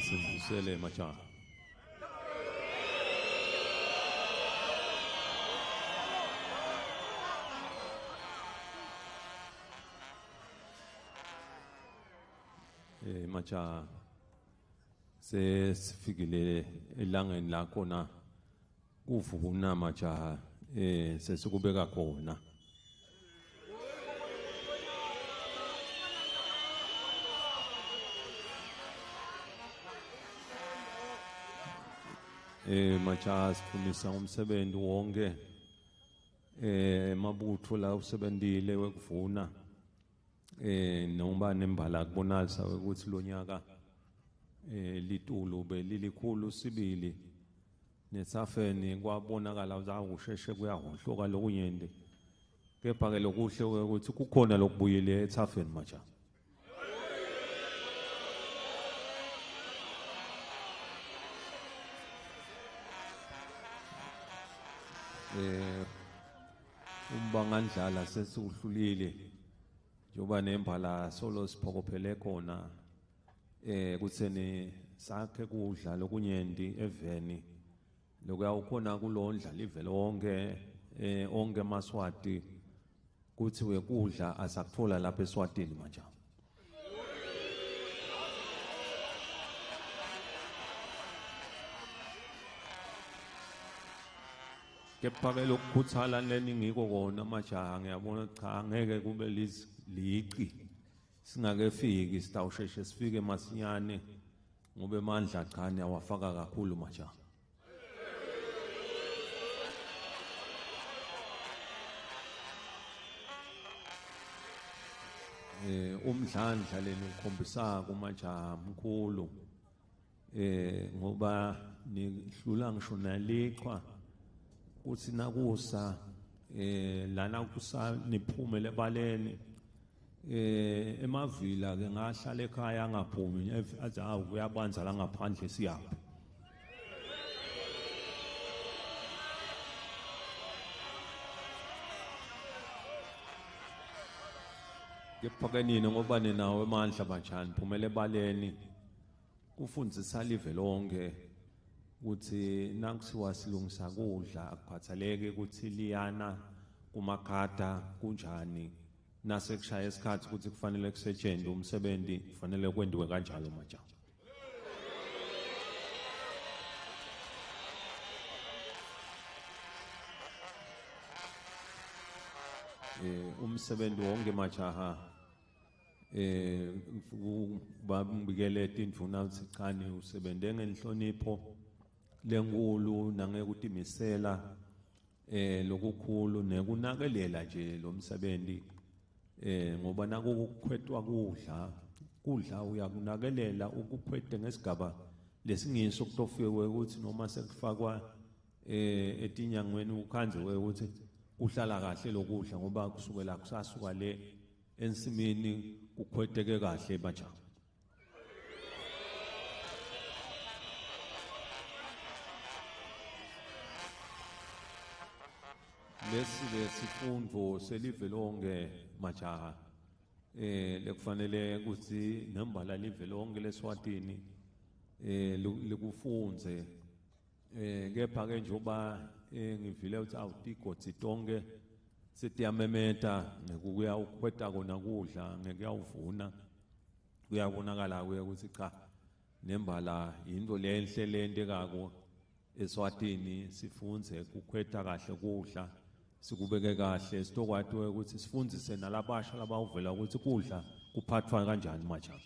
Sivusele majaha. Majaha sesifikile elangeni la khona kuvuna majaha sesikubeka khona. Majaha sifundisa umsebenzi wonke mabutho la usebenzile wekuvuna noma nembala kubonalisa ukuthi lonyaka litulu belilikhulu sibili nesafeni kwabonakala uzakusheshe kuyahohloka lokunyende kepha ke lokuhle ukuthi kukhona lokubuyile ethafeni majaha. Umbangandlala sesiwuhlulile njengoba nembala solo siphokophele khona kutheni sakhe kudla lokunyendi eveni lokuyawukhona kulondla live lonke onke amaSwati kuthi wekudla asakuthola lapha eSwatini manje. Kepha ke lokukhuthala leningiko kona majaha ngiyabona cha angeke kube lici singakefiki sitawusheshe sifike masinyane ngoba amandla cha niyawafaka kakhulu majaha. Umdlandla leni ukhombisa kumajaha mkhulu ngoba nihlula ngisho naliqhwa kuthi nakusa lana kusa niphumele ebaleni emavila ke ngahlala ekhaya angaphumi athi hawu kuyabanza la ngaphandle siyaphi. Kepha ke nini ngoba ninawo amandla banjani phumele ebaleni kufundzisa live lonke ukuthi nakusiwa silungisa kudla akukhathaleki ukuthi liyana kumakhata kunjani nasekushaya isikhathi ukuthi kufanele kusetshenzwe umsebenzi kufanele kwenziwe kanjalo majaha. Umsebenzi wonke majaha bambikele tindvuna ukuthi chani usebenze ngenhlonipho lenkulu nangekutimisela lokukhulu nekunakelela nje lo msebenzi ngoba nakukhwetwa kudla uyakunakelela ukukhwete ngesigaba lesingiso kutofike ukuthi noma sekufakwa etinyangweni ukhanze ukuthi kuhlala kahle lokudla ngoba kusukela kusasuka le ensimini kukhweteke kahle majaha. Lesi lesifundo selive lonke majaha lekufanele ukuthi nembala live lonke leSwatini likufunze kepha ke njengoba ngivile ukuthi awutigotsi tonke setiyamemeta ngekuya ukhweta kona kudla ngekuyawuvuna kuyabonakala kuye ukuthi cha nembala into lenhle lento kako eSwatini sifunze kukhweta kahle kudla sikubeke kahle sitokwati ukuthi sifundzise nalabasha labawuvela ukuthi kudla kuphathwa kanjani majaha.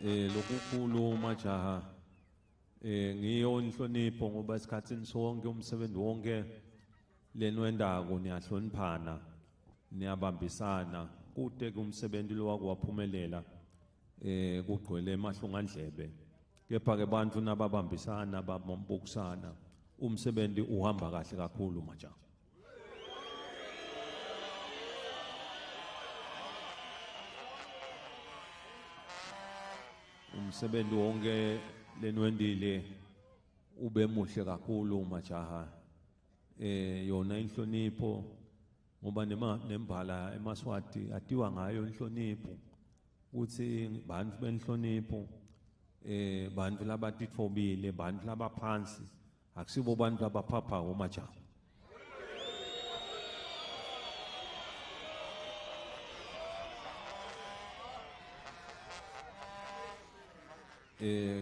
Lokukhulu majaha ngiyo inhlonipho ngoba esikhatsini sonke umsebenzi wonke lenwendako niyahloniphana niyabambisana kude kumsebenzi lo wakwaphumelela kugcwele emahlongandlebe kepha ke bantu nababambisana babambukisana umsebenzi uhamba kahle kakhulu majaha. Umsebenzi wonke lenwendile ube muhle kakhulu majaha. Yona inhlonipho ngoba nembala emaSwati atiwa ngayo inhlonipho kutsi bantfu benhlonipho bantfu labatitfobile bantfu labaphansi akusibo bantfu labaphaphako majaha.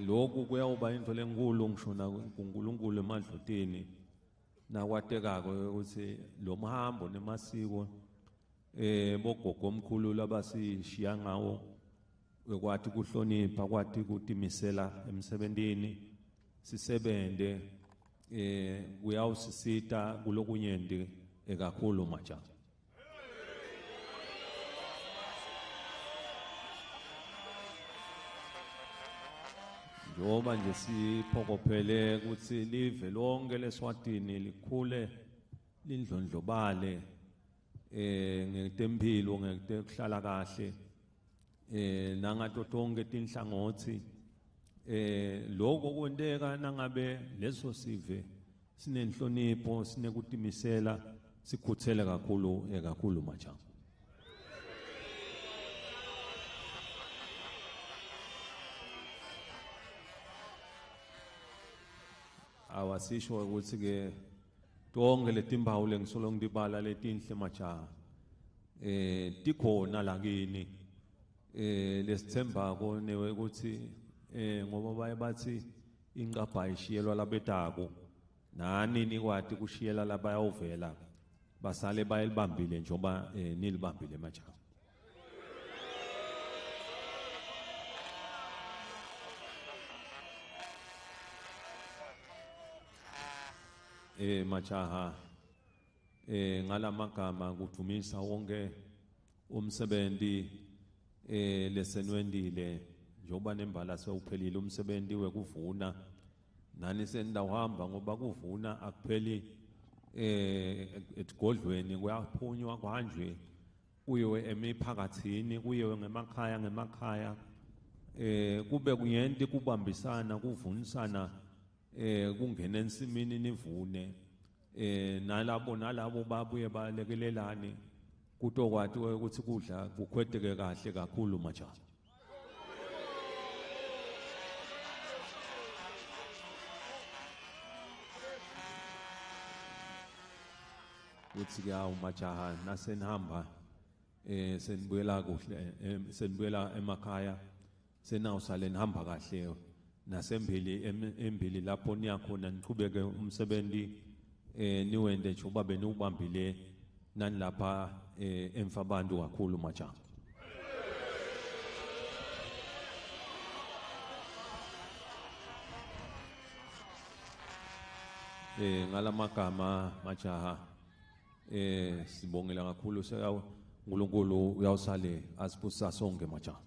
Lokhu kuyawuba intfo lenkulu ngisho nakuNkulunkulu emadlotini nakwatekako ukuthi lo mhambo nemasiko bogogo omkhulu labasishiya ngawo wekwathi kuhlonipha kwathi kutimisela emsebentini sisebente kuyawusisita kulokunyenti kakhulu majaha. Njengoba nje siphokophele kutsi live lonke leSwatini likhule lindlondlobale ngetemphilo ngekuhlala kahle nangato tonke tinhlangotsi lokho kwenteka nangabe leso sive sinenhlonipho sinekutimisela sikhutsele kakhulu kakhulu majaha. Awasisho ukuthi ke tonke letimpawu lengisolo ngibala letinhle majaha tikhona lakini lesithembako newe ukuthi ngoba baye bathi inqabha ishiyelwa labetako nani nikwati kushiyela labayawuvela basale bayilibambile njengoba nilibambile majaha. Majaha ngalamagama kudvumisa wonke umsebenzi lesenwendile njengoba nembala sewuphelile umsebenzi wekuvuna nani senidawuhamba ngoba kuvuna akupheli esigodlweni kuyaphunywa kuhanjwe kuyiwe emiphakathini kuyiwe ngemakhaya ngemakhaya kube kuyenti kubambisana kuvunisana kungena ensimini nivune nalabo babuye balekelelane kutokwati ukuthi kudla kukhweteke kahle kakhulu majaha. Kuthi ke awu majaha nasenihamba senibuyela kuhle senibuyela emakhaya senawusale nihamba kahle nasembili embili lapho niyakhona niqhubeke umsebenzi niwende njengoba beniwubambile nani lapha emfabantu kakhulu majaha. Ngalamagama majaha sibongela kakhulu uNkulunkulu uyawusale asibusisa sonke majaha.